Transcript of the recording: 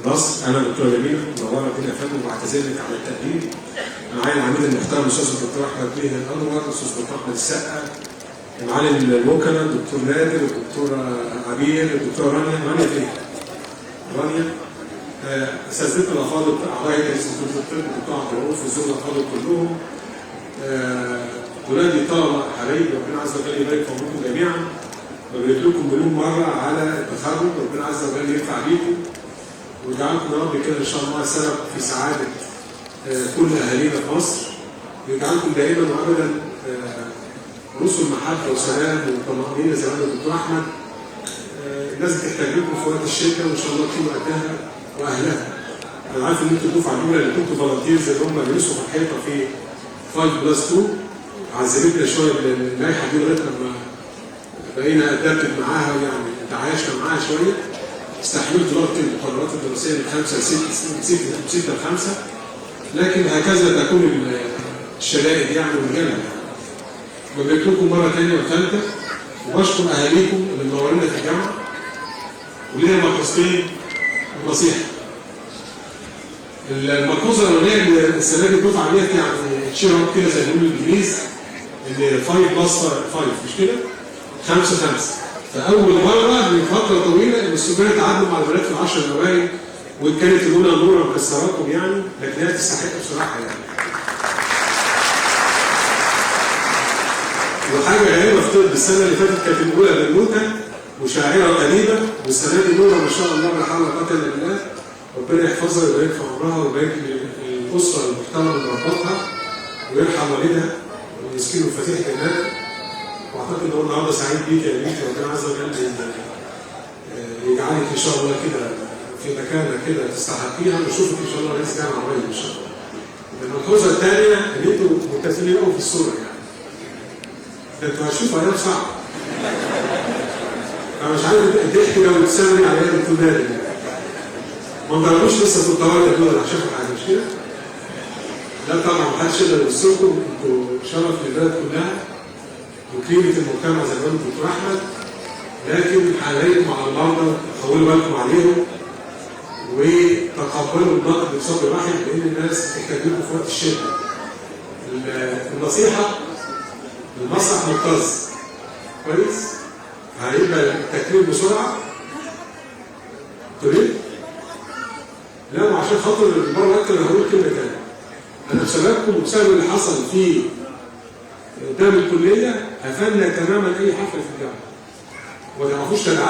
نصر. انا دكتور جميل منورة الدنيا يا فندم، وبعتذر لك على التقديم. معايا العميد المحترم الاستاذ الدكتور احمد بيه الانور، الاستاذ الدكتور احمد السقا، معالي الوكلاء الدكتور نادر، الدكتورة عبير، الدكتورة رانيا. رانيا فين؟ رانيا. اساتذتنا الافاضل، اعضاء هيئة رئيس كليه الطب الدكتور عبد الرؤوف والزملاء الافاضل كلهم، ولادي طلبه حبايبي، ربنا عز وجل يبارك في عمركم جميعا. ببارك لكم مليون مرة على التخرج، ربنا عز وجل ينفع بيكم ويجعلكم يا رب كده ان شاء الله سبب في سعادة كل اهالينا في مصر، ويجعلكم دائما وابدا رسل محبة وسلام وطمانينة زي ما قال الدكتور احمد. الناس بتحتاج لكم في وقت الشدة، وان شاء الله تكونوا قدها واهلها. انا عارف ان انتوا الدفعة الاولى اللي كنتوا volunteers اللي هم بيلبسوا في الحيطة في 5 plus 2، عذبتنا شوية باللائحه دي لغاية لما بقينا adapted معاها، يعني تعايشنا معاها شوية. استحملت ضغط المقررات الدراسية من 5 ل 6، من 6 ل 5، لكن هكذا تكون الشدائد يعني والجنة. ببارك لكم مرة ثانية وثالثه، وبشكر اهاليكم اللي منورينا في الجامعة. ولينا ملحوظتين ونصيحة. الملحوظة الاولانية ان السنة دي الدفعة ديت يعني cheer up كده زي ما بيقولوا الانجليز، ان 5 plus 5 مش كده؟ 5 5. فاول مرة من فترة طويلة ان الصبيان تعادلوا مع البنات في العشر الاوائل، وان كانت الاولى نوره مكسراكم يعني، لكن هي تستحق بصراحة يعني. وحاجه غريبة في طب، السنة اللي فاتت كانت الاولى بنوته وشاعره واديبه، والسنة دي نوره ما شاء الله لا حول ولا قوة الا بالله، ربنا يحفظها ويبارك في عمرها ويبارك للاسرة المحترمة اللي ربتها، ويرحم والدها ويسكنه فسيح جناته. واعتقد ان هو النهارده سعيد بيك يا بنتي، ربنا عز وجل يجعلك ان شاء الله كده في مكانه كده تستحقيها، ونشوفك ان شاء الله رئيس جامعه قريب ان شاء الله. الملحوظة الثانية ان انتوا مبتسمين قوي في الصورة يعني. ده انتوا هتشوفوا ايام صعبة. انا مش عارف الضحك ده والابتسامة دي على ايه يا دكتور نادر يعني. ما انضربوش لسه في الطوارئ دول عشان حاجة مش كده؟ لا طبعا محدش يقدر يوصلكم، انتوا شرف للبلد كلها وقيمه المجتمع زي ما قال الدكتور احمد، لكن عليكم على المرضى، خولوا بالكم عليهم وتقبلوا النقد بصدر رحب، لان الناس بتحتاج لكم في وقت الشدة. النصيحة، المسرح مكتظ كويس؟ هيبقى التكريم بسرعة. تقول ايه؟ لا، وعشان خاطر المرة اكتر انا هقول كلمة ثانية. انا بسببكم وبسبب اللي حصل في قدام الكلية قفلنا تماما اي حفلة في الجامعة. وما تعرفوش تدعموا.